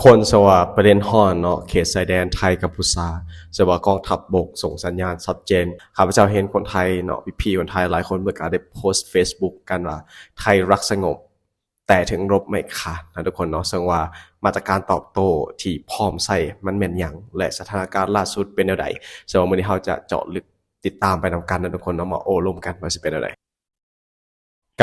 ຄົນ ເຊິ່ງວ່າປະເດັນຮ້ອນເນາະ ເຂດຊາຍແດນໄທກັມພູຊາ ເຊິ່ງວ່າກອງທັບບົກສົ່ງສັນຍານຊັດເຈນ. ຂ້າພະເຈົ້າເຫັນຄົນໄທເນາະ ພີ່ໆຄົນໄທຫຼາຍຄົນເພິ່ນກໍໄດ້ໂພສເຟສບຸກກັນວ່າ ໄທລັກສະຫງົບ ແຕ່ເຖິງລົບໄມ້ຂາດນະທຸກຄົນເນາະ. ເຊິ່ງວ່າມາດຕະການຕອບໂຕ້ທີ່ພ້ອມໃຊ້ມັນແມ່ນຫຍັງ ແລະ ສະຖານະການລ່າສຸດເປັນແນວໃດ ເຊິ່ງວ່າມື້ນີ້ເຮົາຈະເຈາະເລິກຕິດຕາມໄປນຳກັນນະທຸກຄົນເນາະ ມາໂອ້ລົມກັນວ່າຊິເປັນແນວໃດ.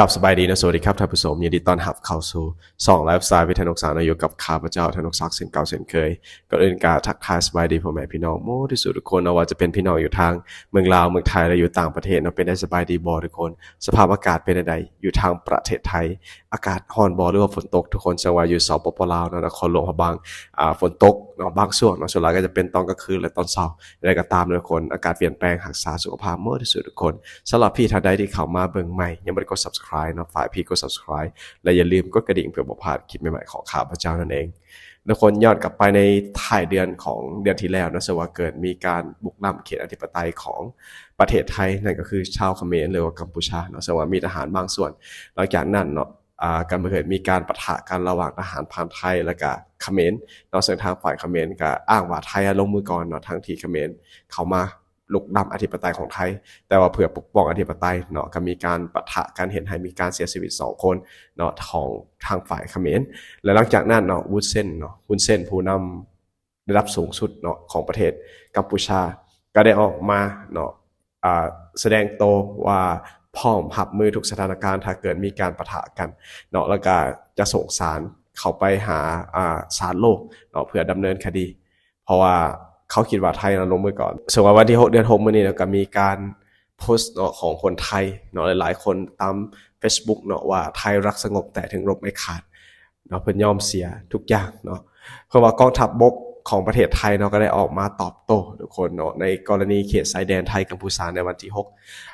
ກາບສະບາຍດີເນາະ ສະຫວັດດີຄັບທ່ານຜູ້ຊົມ ຍິນດີຕ້ອນຮັບເຂົ້າສູ່ຊ່ອງໄລຟ໌ສະໄຕລ໌ວິທຍານຸກສານເນາະ ຢູ່ກັບຂ້າພະເຈົ້າ ທະນຸກສັກ ເຊັ່ນເກົ່າເຊັ່ນເຄີຍ. ກ່ອນອື່ນກໍທັກທາຍສະບາຍດີພໍ່ແມ່ພີ່ນ້ອງໝົດທຸກສູ່ທຸກຄົນເນາະ ວ່າຈະເປັນພີ່ນ້ອງຢູ່ທາງເມືອງລາວ ເມືອງໄທ ແລະ ຢູ່ຕ່າງປະເທດເນາະ ເປັນໄດ້ສະບາຍດີບໍ່ທຸກຄົນ? ສະພາບອາກາດເປັນແນວໃດຢູ່ທາງປະເທດໄທ? ອາກາດຮ້ອນບໍ່ ຫຼືວ່າຝົນຕົກທຸກຄົນ? ເຊິ່ງວ່າຢູ່ ສປປ ລາວເນາະ ນະຄອນຫຼວງພະບາງ ອ່າ ຝົນຕົກເນາະ ບາງຊ່ວງເນາະ ສ່ວນຫຼາຍກໍຈະເປັນຕອນກາງຄືນ ແລະ ຕອນເຊົ້າ. ຢ່າງໃດກໍຕາມທຸກຄົນ ອາກາດປ່ຽນແປງ ຮັກສາສຸຂະພາບໝົດທຸກສູ່ທຸກຄົນ. ສຳລັບພີ່ທ່ານໃດທີ່ເຂົ້າມາເບິ່ງໃໝ່ ຍັງບໍ່ໄດ້ກົດ Subscribe ເນາະ ຝາກພີ່ກົດ Subscribe ແລະ ຢ່າລືມກົດກະດິ່ງເພື່ອບໍ່ພາດຄລິບໃໝ່ໆຂອງຂ້າພະເຈົ້ານັ້ນເອງ. ທຸກຄົນ ຍ້ອນກັບໄປໃນທ້າຍເດືອນຂອງເດືອນທີ່ແລ້ວເນາະ ເຊິ່ງວ່າເກີດມີການລຸກລ້ຳເຂດອະທິປະໄຕຂອງປະເທດໄທ ນັ້ນກໍຄືຊາວຂະເໝນ ຫຼືວ່າກັມພູຊາເນາະ ເຊິ່ງວ່າມີທະຫານບາງສ່ວນ. ຫຼັງຈາກນັ້ນເນາະ ອ່າ ກໍເກີດມີການປະທະກັນລະຫວ່າງທະຫານພານໄທ ແລະກະຂະເໝນເນາະ ເຊິ່ງທາງຝ່າຍຂະເໝນກໍອ້າງວ່າໄທອະລົງມືກ່ອນເນາະ ທັງທີ່ຂະເໝນເຂົ້າມາລຸກລ້ຳອະທິປະໄຕຂອງໄທ ແຕ່ວ່າເພື່ອປົກປ້ອງອະທິປະໄຕເນາະ ກໍມີການປະທະກັນ ເຮັດໃຫ້ມີການເສຍຊີວິດສອງຄົນເນາະ ຂອງທາງຝ່າຍຂະເໝນ. ແລະ ຫຼັງຈາກນັ້ນເນາະ ຮຸນເຊນເນາະ ຮຸນເຊນ ຜູ້ນຳ ລະດັບສູງສຸດເນາະຂອງປະເທດກັມພູຊາ ກໍໄດ້ອອກມາເນາະ ອ່າ ສະແດງໂຕວ່າພ້ອມຮັບມືທຸກສະຖານະການ ຖ້າເກີດມີການປະທະກັນເນາະ ແລ້ວກໍຈະສົ່ງສານເຂົ້າໄປຫາ ອ່າ ສານໂລກເນາະ ເພື່ອດຳເນີນຄະດີ ເພາະວ່າເຂົາຄິດວ່າໄທນະລົງມືກ່ອນ. ເຊິ່ງວ່າວັນທີຫົກ ເດືອນຫົກ ມື້ນີ້ເນາະ ກໍມີການໂພສເນາະຂອງຄົນໄທເນາະ ຫຼາຍໆຄົນຕາມເຟສບຸກເນາະ ວ່າໄທລັກສະຫງົບແຕ່ເຖິງລົບໄມ້ຂາດ ເນາະ ເພິ່ນຍອມເສຍທຸກຢ່າງເນາະ. ເພາະວ່າກອງທັບບົກຂອງປະເທດໄທເນາະ ກໍໄດ້ອອກມາຕອບໂຕ້ທຸກຄົນເນາະ ໃນກໍລະນີເຂດຊາຍແດນໄທກັມພູຊາໃນວັນທີຫົກ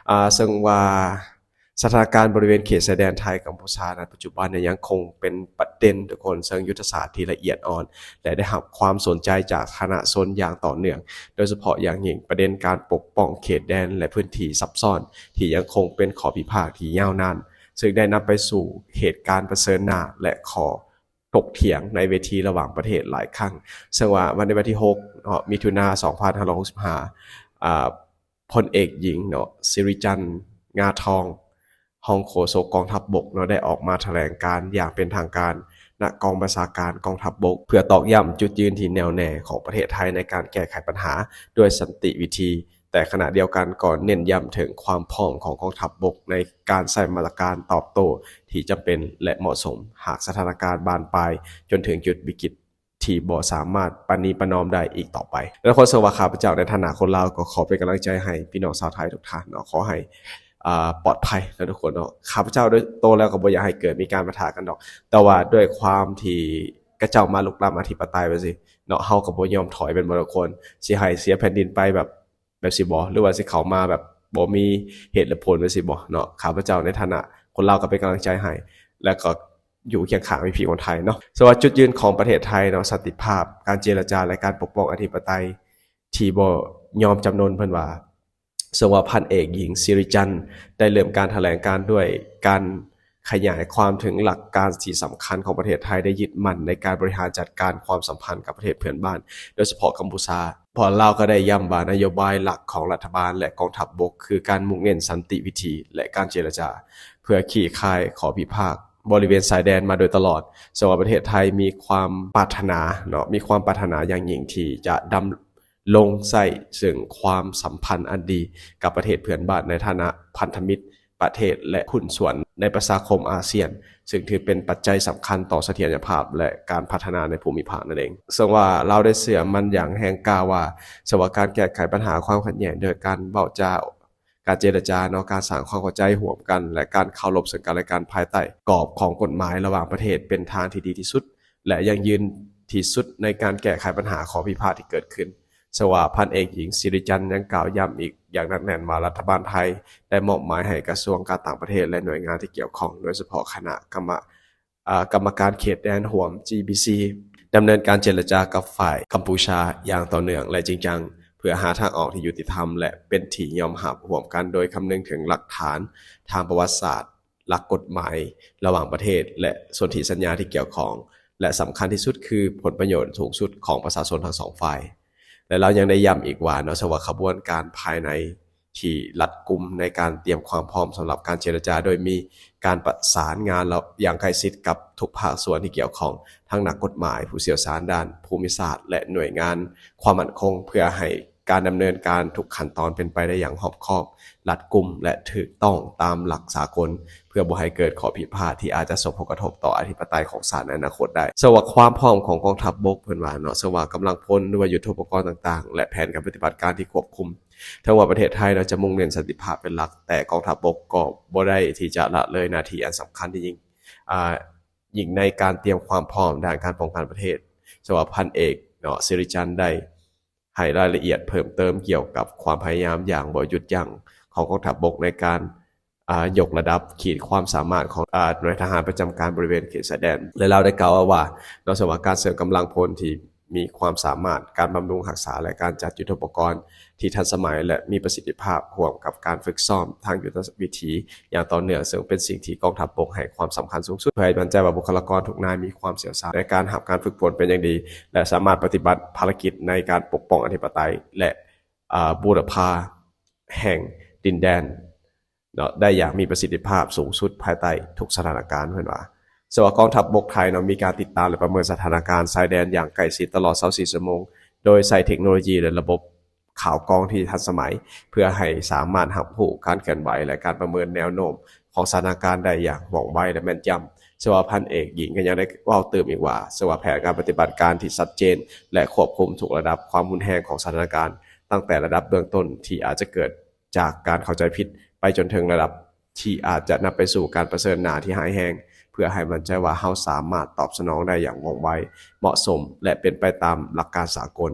ອ່າ ເຊິ່ງວ່າສະຖານະການບໍລິເວນເຂດຊາຍແດນໄທກັມພູຊາໃນປັດຈຸບັນຍັງຄົງເປັນປະເດັນທຸກຄົນ ເຊິ່ງຍຸດທະສາດທີ່ລະອຽດອ່ອນ ແລະ ໄດ້ຮັບຄວາມສົນໃຈຈາກສາທາລະນະຊົນຢ່າງຕໍ່ເນື່ອງ ໂດຍສະເພາະຢ່າງຍິ່ງປະເດັນການປົກປ້ອງເຂດແດນ ແລະ ພື້ນທີ່ຊັບຊ້ອນ ທີ່ຍັງຄົງເປັນຂໍ້ພິພາກທີ່ຍາວນານ ເຊິ່ງໄດ້ນຳໄປສູ່ເຫດການປະເຊີນໜ້າ ແລະ ຂໍ້ ຖົກຖຽງໃນເວທີລະຫວ່າງປະເທດຫຼາຍຄັ້ງ. ເຊິ່ງວ່າວັນໃນວັນທີຫົກເນາະ ມິຖຸນາ ສອງພັນຫ້າຮ້ອຍຫົກສິບຫ້າ ອ່າ ພົນເອກຍິງເນາະ ສິລິຈັນ ງາທອງ ຮອງໂຄສົກກອງທັບບົກເນາະ ໄດ້ອອກມາຖະແຫຼງການຢ່າງເປັນທາງການ ນະກອງບັນຊາການກອງທັບບົກ ເພື່ອຕອກຢ້ຳຈຸດຢືນທີ່ແນ່ວແນ່ຂອງປະເທດໄທໃນການແກ້ໄຂບັນຫາດ້ວຍສັນຕິວິທີ. ແຕ່ຂະນະດຽວກັນກໍເນັ້ນຢ້ຳເຖິງຄວາມພ້ອມຂອງກອງທັບບົກໃນການໃຊ້ມາດຕະການຕອບໂຕ້ທີ່ຈຳເປັນ ແລະ ເໝາະສົມ ຫາກສະຖານະການບານປາຍຈົນເຖິງຈຸດວິກິດທີ່ບໍ່ສາມາດປະນີປະນອມໄດ້ອີກຕໍ່ໄປ. ແລະ ຂໍເຊີນວ່າຂ້າພະເຈົ້າໃນຖານະຄົນລາວກໍຂໍເປັນກຳລັງໃຈໃຫ້ພີ່ນ້ອງຊາວໄທທຸກທ່ານເນາະ ຂໍໃຫ້ ອ່າ ປອດໄພນະທຸກຄົນເນາະ. ຂ້າພະເຈົ້າໂດຍໂຕແລ້ວກໍບໍ່ຢາກໃຫ້ເກີດມີການປະທະກັນດອກ ແຕ່ວ່າດ້ວຍຄວາມທີ່ຂະເຈົ້າມາລຸກລ້ຳອະທິປະໄຕວ່າຊີ້ເນາະ ເຮົາກໍບໍ່ຍອມຖອຍແມ່ນບໍ່ທຸກຄົນ? ຊິໃຫ້ເສຍແຜ່ນດິນໄປແບບ ແບບຊີ້ບໍ່ ຫຼືວ່າຊິເຂົ້າມາແບບບໍ່ມີເຫດແລະຜົນແບບຊີ້ບໍ່ເນາະ. ຂ້າພະເຈົ້າໃນຖານະຄົນລາວກໍເປັນກຳລັງໃຈໃຫ້ ແລະ ກໍຢູ່ຄຽງຂ້າງພີ່ໆຄົນໄທເນາະ. ສຳລັບຈຸດຢືນຂອງປະເທດໄທເນາະ ສັນຕິພາບ ການເຈລະຈາ ແລະ ການປົກປ້ອງອະທິປະໄຕທີ່ບໍ່ຍອມຈຳນົນ ເພິ່ນວ່າ ເຊິ່ງວ່າພັນເອກຍິງ ສິລິຈັນ ໄດ້ເລີ່ມການຖະແຫຼງການດ້ວຍການ ຂະຫຍາຍຄວາມເຖິງຫຼັກການທີ່ສຳຄັນຂອງປະເທດໄທ ໄດ້ຍຶດໝັ້ນໃນການບໍລິຫານຈັດການຄວາມສຳພັນກັບປະເທດເພື່ອນບ້ານ ໂດຍສະເພາະກັມພູຊາ. ພວກລາວກໍໄດ້ຢ້ຳວ່ານະໂຍບາຍຫຼັກຂອງລັດຖະບານ ແລະ ກອງທັບບົກ ຄືການມຸ່ງເນັ້ນສັນຕິວິທີ ແລະ ການເຈລະຈາ ເພື່ອຄລ່ຽງຄາຍຂໍ້ພິພາກບໍລິເວນຊາຍແດນມາໂດຍຕະຫຼອດ. ເຊິ່ງວ່າປະເທດໄທມີຄວາມປາດຖະໜາເນາະ ມີຄວາມປາດຖະໜາຢ່າງຍິ່ງທີ່ຈະດຳ ລົງໃຊ້ເຊິ່ງຄວາມສຳພັນອັນດີກັບປະເທດເພື່ອນບ້ານໃນຖານະພັນທະມິດປະເທດ ແລະ ຫຸ້ນສ່ວນໃນປະຊາຄົມອາຊຽນ ເຊິ່ງຖືເປັນປັດໄຈສຳຄັນຕໍ່ສະຖຽນລະພາບ ແລະ ການພັດທະນາໃນພູມິພາກນັ້ນເອງ. ເຊິ່ງວ່າລາວໄດ້ເຊື່ອໝັ້ນຢ່າງແຮງກ້າວ່າ ເຊິ່ງວ່າການແກ້ໄຂບັນຫາຄວາມຂັດແຍ່ງໂດຍການເວົ້າຈາ ການເຈລະຈາເນາະ ການສ້າງຄວາມເຂົ້າໃຈຮ່ວມກັນ ແລະ ການເຄົາລົບເຊິ່ງກັນ ແລະ ກັນ ພາຍໃຕ້ກອບຂອງກົດໝາຍລະຫວ່າງປະເທດ ເປັນທາງທີ່ດີທີ່ສຸດ ແລະ ຢັ້ງຢືນທີ່ສຸດໃນການແກ້ໄຂບັນຫາຂໍ້ພິພາດທີ່ເກີດຂຶ້ນ. ສະວ່າພັນເອກຍິງ ສິລິຈັນ ຍັງກ່າວຢ້ຳອີກຢ່າງໜັກແໜ້ນວ່າ ລັດຖະບານໄທໄດ້ມອບໝາຍໃຫ້ກະຊວງການຕ່າງປະເທດ ແລະ ໜ່ວຍງານທີ່ກ່ຽວຂ້ອງ ໂດຍສະເພາະຄະນະກຳມະ ອ່າ ກຳມະການເຂດແດນຮ່ວມ ຈີບີຊີ ດຳເນີນການເຈລະຈາກັບຝ່າຍກຳປູຊາຢ່າງຕໍ່ເນື່ອງ ແລະ ຈິງຈັງ ເພື່ອຫາທາງອອກທີ່ຍຸຕິທຳ ແລະ ເປັນທີ່ຍອມຮັບຮ່ວມກັນ ໂດຍຄຳນຶງເຖິງຫຼັກຖານທາງປະຫວັດສາດ, ຫຼັກກົດໝາຍລະຫວ່າງປະເທດ ແລະ ສົນທິສັນຍາທີ່ກ່ຽວຂ້ອງ. ລະສຳຄັນທີ່ສຸດຄືຜົນປະໂຫຍດສູງສຸດຂອງປະຊາຊົນທັງສອງຝ່າຍ. ແລະລາວຍັງໄດ້ຢ້ຳອີກວ່າເນາະ ເຊິ່ງວ່າຂະບວນການພາຍໃນທີ່ລັດກຸມໃນການຕຽມຄວາມພ້ອມສຳລັບການເຈລະຈາ ໂດຍມີການປະສານງານລະ ຢ່າງໃກ້ຊິດກັບທຸກພາກສ່ວນທີ່ກ່ຽວຂ້ອງ ທັງນັກກົດໝາຍ, ຜູ້ຊ່ຽວຊານດ້ານພູມິສາດ ແລະໜ່ວຍງານຄວາມໝັ້ນຄົງ ເພື່ອໃຫ້ການດຳເນີນການທຸກຂັ້ນຕອນເປັນໄປໄດ້ຢ່າງຮອບຄອບ, ລັດກຸມ ແລະ ຖືກຕ້ອງຕາມຫຼັກສາກົນ ເພື່ອບໍ່ໃຫ້ເກີດຂໍ້ຜິດພາດທີ່ອາດຈະສົ່ງຜົນກະທົບຕໍ່ອະທິປະໄຕຂອງຊາດໃນອະນາຄົດໄດ້. ເຊິ່ງວ່າຄວາມພ້ອມຂອງກອງທັບບົກ ເພິ່ນວ່າເນາະ ເຊິ່ງວ່າກຳລັງພົນ ຫຼືວ່າຍຸດໂທປະກອນຕ່າງໆ ແລະ ແຜນການປະຕິບັດການທີ່ຄວບຄຸມ ເຖິງວ່າປະເທດໄທເນາະຈະມຸ່ງເນັ້ນສັນຕິພາບເປັນຫຼັກ, ແຕ່ກອງທັບບົກກໍບໍ່ໄດ້ທີ່ຈະລະເລີຍໜ້າທີ່ອັນສຳຄັນທີ່ຍິ່ງ ອ່າ ຍິ່ງໃນການຕຽມຄວາມພ້ອມດ້ານການປ້ອງກັນປະເທດ. ເຊິ່ງວ່າພັນເອກເນາະ ສິລິຈັນ ໄດ້ໃຫ້ລາຍລະອຽດເພີ່ມເຕີມກ່ຽວກັບຄວາມພະຍາຍາມຢ່າງບໍ່ຢຸດຢັ້ງຂອງກອງທັບບົກໃນການ ອ່າ ຍົກລະດັບຂີດຄວາມສາມາດຂອງ ອ່າ ໜ່ວຍທະຫານປະຈຳການບໍລິເວນເຂດຊາຍແດນ ແລະ ລາວໄດ້ກ່າວເອົາວ່າ ນອກຈາກວ່າການເສີມກຳລັງພົນທີ່ມີຄວາມສາມາດ, ການບຳລຸງຮັກສາ ແລະ ການຈັດຍຸດໂທປະກອນທີ່ທັນສະໄໝ ແລະ ມີປະສິດທິພາບ ຮ່ວມກັບການຝຶກຊ້ອມທາງຍຸດທະວິທີຢ່າງຕໍ່ເນື່ອງ, ເຊິ່ງເປັນສິ່ງທີ່ກອງທັບບົກໃຫ້ຄວາມສຳຄັນສູງສຸດ ເພື່ອໃຫ້ໝັ້ນໃຈວ່າບຸກຄະລາກອນທຸກນາຍມີຄວາມຊ່ຽວຊານໃນການຮັບການຝຶກຝົນເປັນຢ່າງດີ ແລະ ສາມາດປະຕິບັດພາລະກິດໃນການປົກປ້ອງອະທິປະໄຕ ແລະ ອາ ບູລະພາແຫ່ງດິນແດນ ເນາະ ໄດ້ຢ່າງມີປະສິດທິພາບສູງສຸດພາຍໃຕ້ທຸກສະຖານະການ, ເພິ່ນວ່າ. ເຊິ່ງວ່າກອງທັບບົກໄທເນາະ ມີການຕິດຕາມ ແລະ ປະເມີນສະຖານະການຊາຍແດນຢ່າງໃກ້ຊິດຕະຫຼອດຊາວສີ່ຊົ່ວໂມງ, ໂດຍໃຊ້ເທັກໂນໂລຢີ ແລະ ລະບົບຂ່າວກອງທີ່ທັນສະໄໝ ເພື່ອໃຫ້ສາມາດຮັບຮູ້ການເຄື່ອນໄຫວ ແລະ ການປະເມີນແນວໂນ້ມຂອງສະຖານະການໄດ້ຢ່າງວ່ອງໄວ ແລະ ແມ່ນຢຳ. ເຊິ່ງວ່າພັນເອກຍິງກໍຍັງໄດ້ເວົ້າຕື່ມອີກວ່າ ເຊິ່ງວ່າແຜນການປະຕິບັດການທີ່ຊັດເຈນ ແລະ ຄວບຄຸມທຸກລະດັບຄວາມຮຸນແຮງຂອງສະຖານະການ ຕັ້ງແຕ່ລະດັບເບື້ອງຕົ້ນທີ່ອາດຈະເກີດ ຈາກການເຂົ້າໃຈຜິດ ໄປຈົນເຖິງລະດັບທີ່ອາດຈະນຳໄປສູ່ການປະເຊີນໜ້າທີ່ຮ້າຍແຮງ, ເພື່ອໃຫ້ໝັ້ນໃຈວ່າເຮົາສາມາດຕອບສະໜອງໄດ້ຢ່າງວ່ອງໄວ, ເໝາະສົມ ແລະ ເປັນໄປຕາມຫຼັກການສາກົນ,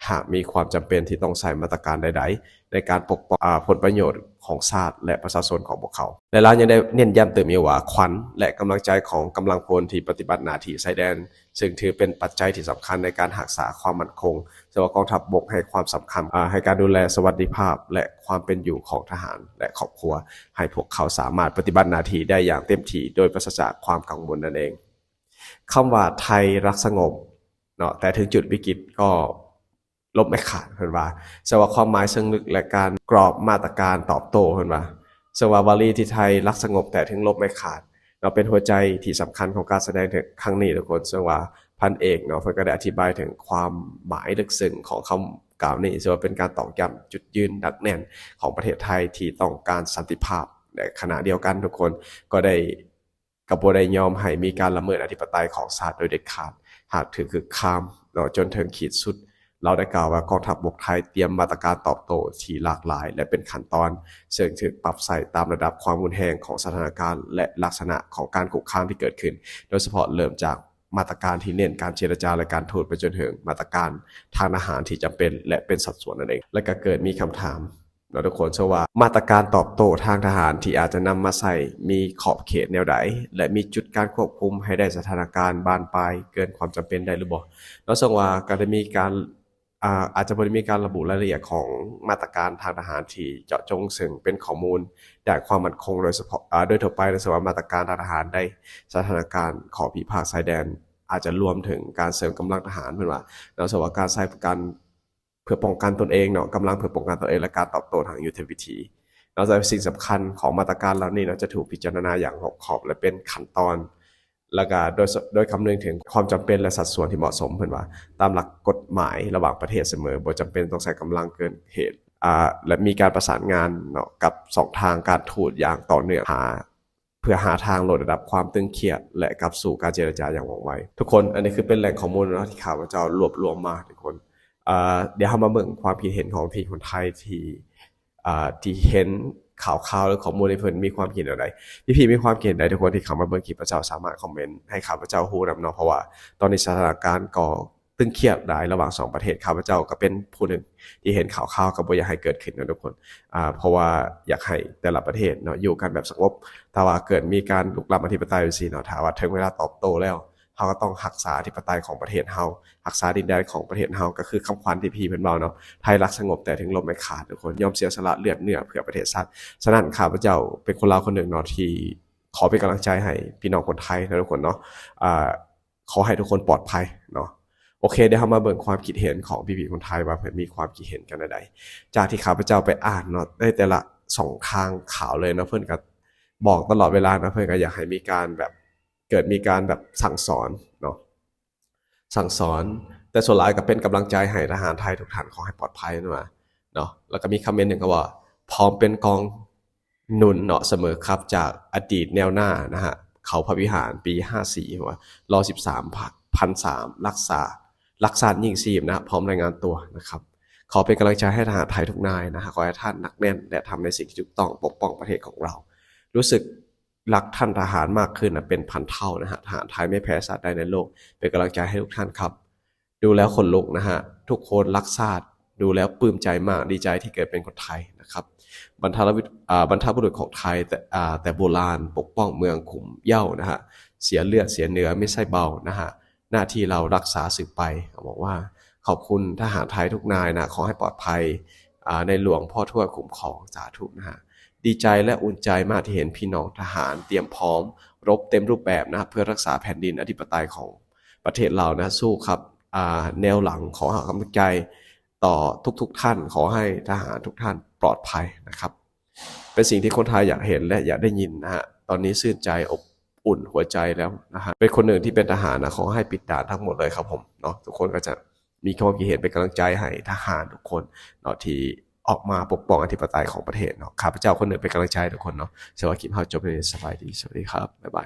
ຫາກມີຄວາມຈຳເປັນທີ່ຕ້ອງໃຊ້ມາດຕະການໃດໆ ໃນການປົກປ້ອງ ອາ ຜົນປະໂຫຍດຂອງຊາດ ແລະ ປະຊາຊົນຂອງພວກເຂົາ. ແລະ ລາວຍັງໄດ້ເນັ້ນຢ້ຳຕື່ມອີກວ່າ ຂວັນ ແລະ ກຳລັງໃຈຂອງກຳລັງພົນທີ່ປະຕິບັດໜ້າທີ່ຊາຍແດນ ເຊິ່ງຖືເປັນປັດໄຈທີ່ສຳຄັນໃນການຮັກສາຄວາມໝັ້ນຄົງ, ເຊິ່ງວ່າກອງທັບບົກໃຫ້ຄວາມສຳຄັນ ອາ ໃຫ້ການດູແລສະຫວັດດີພາບ ແລະ ຄວາມເປັນຢູ່ຂອງທະຫານ ແລະ ຄອບຄົວ, ໃຫ້ພວກເຂົາສາມາດປະຕິບັດໜ້າທີ່ໄດ້ຢ່າງເຕັມທີ່ ໂດຍປາສະຈາກຄວາມກັງວົນນັ້ນເອງ. ຄຳວ່າໄທລັກສະຫງົບເນາະ ແຕ່ເຖິງຈຸດວິກິດກໍ ລົບໄມ້ຂາດ ເພິ່ນວ່າ. ເຊິ່ງວ່າຄວາມໝາຍເຊີງລຶກ ແລະ ການກອບມາດຕະການຕອບໂຕ້ ເພິ່ນວ່າ. ເຊິ່ງວ່າວາລີທີ່ໄທລັກສະຫງົບແຕະເຖິງລົບໄມ້ຂາດເນາະ ເປັນຫົວໃຈທີ່ສຳຄັນຂອງການສະແດງໃນຄັ້ງນີ້ທຸກຄົນ. ເຊິ່ງວ່າພັນເອກເນາະ ເພິ່ນກໍໄດ້ອະທິບາຍເຖິງຄວາມໝາຍເລິກເຊິ່ງຂອງຄຳກ່າວນີ້ ເຊິ່ງວ່າເປັນການຕອກຢ້ຳຈຸດຢືນໜັກແໜ້ນຂອງປະເທດໄທທີ່ຕ້ອງການສັນຕິພາບ. ໃນຂະນະດຽວກັນທຸກຄົນກໍໄດ້ ກໍບໍ່ໄດ້ຍອມໃຫ້ມີການລະເມີດອະທິປະໄຕຂອງຊາດໂດຍເດັດຂາດ ຫາກຖືກຄຸກຄາມເນາະ ຈົນເຖິງຂີດສຸດ. ລາວໄດ້ກ່າວວ່າ ກອງທັບບົກໄທຕຽມມາດຕະການຕອບໂຕ້ທີ່ຫຼາກຫຼາຍ ແລະ ເປັນຂັ້ນຕອນ ເຊິ່ງຖືກປັບໃສ່ຕາມລະດັບຄວາມຮຸນແຮງຂອງສະຖານະການ ແລະ ລັກສະນະຂອງການຄຸກຄາມທີ່ເກີດຂຶ້ນ, ໂດຍສະເພາະເລີ່ມຈາກມາດຕະການທີ່ເນັ້ນການເຈລະຈາ ແລະ ການທູດ ໄປຈົນເຖິງມາດຕະການທາງທະຫານທີ່ຈຳເປັນ ແລະ ເປັນສັດສ່ວນນັ້ນເອງ. ແລະ ກໍເກີດມີຄຳຖາມ ເນາະທຸກຄົນ ເຊິ່ງວ່າມາດຕະການຕອບໂຕ້ທາງທະຫານທີ່ອາດຈະນຳມາໃຊ້ມີຂອບເຂດແນວໃດ ແລະ ມີຈຸດການຄວບຄຸມໃຫ້ໄດ້ສະຖານະການບານປາຍເກີນຄວາມຈຳເປັນໄດ້ຫຼືບໍ່ເນາະ. ເຊິ່ງວ່າກໍໄດ້ມີການ ອາ ອາດຈະບໍ່ໄດ້ມີການລະບຸລາຍລະອຽດຂອງມາດຕະການທາງທະຫານທີ່ເຈາະຈົງ, ເຊິ່ງເປັນຂໍ້ມູນດ້ານຄວາມໝັ້ນຄົງໂດຍສະເພາະ ອາ ໂດຍທົ່ວໄປເນາະ. ເຊິ່ງວ່າມາດຕະການທາງທະຫານໃນສະຖານະການຂໍ້ພິພາກຊາຍແດນ ອາດຈະລວມເຖິງການເສີມກຳລັງທະຫານ ເພິ່ນວ່າເນາະ. ເຊິ່ງວ່າການໃຊ້ການ ເພື່ອປ້ອງກັນຕົນເອງເນາະ, ກຳລັງເພື່ອປ້ອງກັນຕົນເອງ ແລະ ການຕອບໂຕ້ທາງຍຸດທະວິທີເນາະ. ແຕ່ສິ່ງສຳຄັນຂອງມາດຕະການເຫຼົ່ານີ້ເນາະ ຈະຖືກພິຈາລະນາຢ່າງຮອບຄອບ ແລະ ເປັນຂັ້ນຕອນ ແລ້ວກໍໂດຍ ໂດຍຄຳນຶງເຖິງຄວາມຈຳເປັນ ແລະ ສັດສ່ວນທີ່ເໝາະສົມ, ເພິ່ນວ່າ, ຕາມຫຼັກກົດໝາຍລະຫວ່າງປະເທດສະເໝີ, ບໍ່ຈຳເປັນຕ້ອງໃຊ້ກຳລັງເກີນເຫດ, ອາ, ແລະ ມີການປະສານງານເນາະ ກັບຊ່ອງທາງການທູດຢ່າງຕໍ່ເນື່ອງ, ຫາ ເພື່ອຫາທາງລົດລະດັບຄວາມຕຶງຄຽດ ແລະ ກັບສູ່ການເຈລະຈາຢ່າງວ່ອງໄວ. ທຸກຄົນ, ອັນນີ້ຄືເປັນແຫຼ່ງຂໍ້ມູນເນາະ ທີ່ຂ້າພະເຈົ້າລວບລວມມາ ທຸກຄົນ. ເອີ ດຽວເຮົາມາເບິ່ງຄວາມຄິດເຫັນຂອງທີ່ຄົນໄທທີ່ ເອີ ທີ່ເຫັນຂ່າວຄາວ ຫຼື ຂໍ້ມູນທີ່ເພິ່ນມີຄວາມຄິດແນວໃດ. ພີ່ໆມີຄວາມຄິດເຫັນໃດ ທຸກຄົນທີ່ເຂົ້າມາເບິ່ງຄລິບ ພະເຈົ້າສາມາດຄອມເມັນໃຫ້ຂ້າພະເຈົ້າຮູ້ນຳເນາະ, ເພາະວ່າຕອນນີ້ສະຖານະການກໍ ຕຶງຄຽດຫຼາຍລະຫວ່າງສອງປະເທດ. ຂ້າພະເຈົ້າກໍເປັນຜູ້ໜຶ່ງທີ່ເຫັນຂ່າວຄາວ ກໍບໍ່ຢາກໃຫ້ເກີດຂຶ້ນນະທຸກຄົນ, ອາ ເພາະວ່າຢາກໃຫ້ແຕ່ລະປະເທດເນາະ ຢູ່ກັນແບບສະຫງົບ. ຖ້າວ່າເກີດມີການລຸກລ້ຳອະທິປະໄຕຈັ່ງຊີ້ເນາະ, ຖ້າວ່າເຖິງເວລາຕອບໂຕ້ແລ້ວ, ເຮົາກໍຕ້ອງຮັກສາອະທິປະໄຕຂອງປະເທດເຮົາ, ຮັກສາດິນແດນຂອງປະເທດເຮົາ. ກໍຄືຄຳຂວັນທີ່ພີ່ເພິ່ນເວົ້າເນາະ, ໄທລັກສະຫງົບແຕ່ເຖິງລົມໄມ້ຂາດ, ທຸກຄົນຍອມເສຍສະຫຼະເລືອດເນື້ອເພື່ອປະເທດຊາດ. ສະນັ້ນ ຂ້າພະເຈົ້າເປັນຄົນລາວຄົນໜຶ່ງເນາະ ທີ່ຂໍເປັນກຳລັງໃຈໃຫ້ພີ່ນ້ອງຄົນໄທນະທຸກຄົນເນາະ, ອາ ຂໍໃຫ້ທຸກຄົນປອດໄພເນາະ. ໂອເຄ ດຽວເຮົາມາເບິ່ງຄວາມຄິດເຫັນຂອງພີ່ໆຄົນໄທວ່າເພິ່ນມີຄວາມຄິດເຫັນກັນແນວໃດ ຈາກທີ່ຂ້າພະເຈົ້າໄປອ່ານເນາະ ໃນແຕ່ລະຊ່ອງທາງຂ່າວເລີຍເນາະ ເພິ່ນກໍບອກຕະຫຼອດເວລາເນາະ ເພິ່ນກໍຢາກໃຫ້ມີການແບບ ເກີດມີການແບບສັ່ງສອນເນາະ ສັ່ງສອນ ແຕ່ສ່ວນຫຼາຍກໍເປັນກຳລັງໃຈໃຫ້ທະຫານໄທທຸກທ່ານ ຂໍໃຫ້ປອດໄພນະວ່າເນາະ. ແລ້ວກໍມີຄອມເມັນໜຶ່ງກໍວ່າ ພ້ອມເປັນກອງໜູນເນາະ ສະເໝີຄັບ ຈາກອະດີດແນວໜ້ານະຮະ ເຂົ້າພະວິຫານປີຫ້າສີ່ ວ່າ ລໍສິບສາມ ພັນສາມ ລັກສາ ລັກຊາດຍິ່ງຊີບນະ ພ້ອມລາຍງານຕົວນະຄັບ. ຂໍເປັນກຳລັງໃຈໃຫ້ທະຫານໄທທຸກນາຍນະ ຂໍໃຫ້ທ່ານໜັກແໜ້ນ ແລະ ທຳໃນສິ່ງທີ່ຖືກຕ້ອງ ປົກປ້ອງປະເທດຂອງເຮົາ. ຮູ້ສຶກ ລັກທ່ານທະຫານມາກຂຶ້ນນະ ເປັນພັນເທົ່ານະຮະ. ທະຫານໄທໄມ່ແພ້ຊາດໃດໃນໂລກ. ເປັນກຳລັງໃຈໃຫ້ທຸກທ່ານຄັບ. ດູແລ້ວຂົນລຸກນະຮະ. ທຸກຄົນຮັກຊາດ. ດູແລ້ວປຶ້ມໃຈມາກ. ດີໃຈທີ່ເກີດເປັນຄົນໄທນະຄັບ. ບັນທະລະວິ ອາ ບັນພະບຸລຸດຂອງໄທແຕ່ ອາ ແຕ່ບູຮານປົກປ້ອງເມືອງຂຸມເຍົານະຮະ. ເສຍເລືອດເສຍເນື້ອໄມ່ໃຊ່ເບົານະຮະ. ໜ້າທີ່ເຮົາຮັກສາສືບໄປ. ເຂົາບອກວ່າ ຂອບຄຸນທະຫານໄທທຸກນາຍນະ. ຂໍໃຫ້ປອດໄພ. ອາ ໃນຫຼວງພໍ່ທວດຄຸ້ມຄອງ. ສາທຸນະຮະ. ດີໃຈ ແລະ ອຸ່ນໃຈມາກທີ່ເຫັນພີ່ນ້ອງທະຫານຕຽມພ້ອມລົບເຕັມຮູບແບບນະ ເພື່ອຮັກສາແຜ່ນດິນອະທິປະໄຕຂອງປະເທດລາວນະ. ສູ້ຄັບ ອາ ແນວຫຼັງ ຂໍໃຫ້ກຳລັງໃຈຕໍ່ທຸກໆທ່ານ. ຂໍໃຫ້ທະຫານທຸກທ່ານປອດໄພນະຄັບ. ເປັນສິ່ງທີ່ຄົນໄທຢາກເຫັນ ແລະ ຢາກໄດ້ຍິນນະຮະ. ຕອນນີ້ຊື່ນໃຈອົບອຸ່ນຫົວໃຈແລ້ວນະຮະ. ເປັນຄົນໜຶ່ງທີ່ເປັນທະຫານນະ ຂໍໃຫ້ປິດດ່ານທັງໝົດເລີຍຄັບຜົມເນາະ. ທຸກຄົນກໍຈະ ມີຄວາມຄິດເຫັນເປັນກຳລັງໃຈໃຫ້ທະຫານທຸກຄົນເນາະ ທີ່ອອກມາປົກປ້ອງອະທິປະໄຕຂອງປະເທດເນາະ. ຂ້າພະເຈົ້າຄົນໜຶ່ງເປັນກຳລັງໃຈໃຫ້ທຸກຄົນເນາະ. ສຳລັບຄລິບເຮົາຈົບເທົ່ານີ້. ສະບາຍດີ. ສະຫວັດດີຄັບ. ບາຍບາຍ.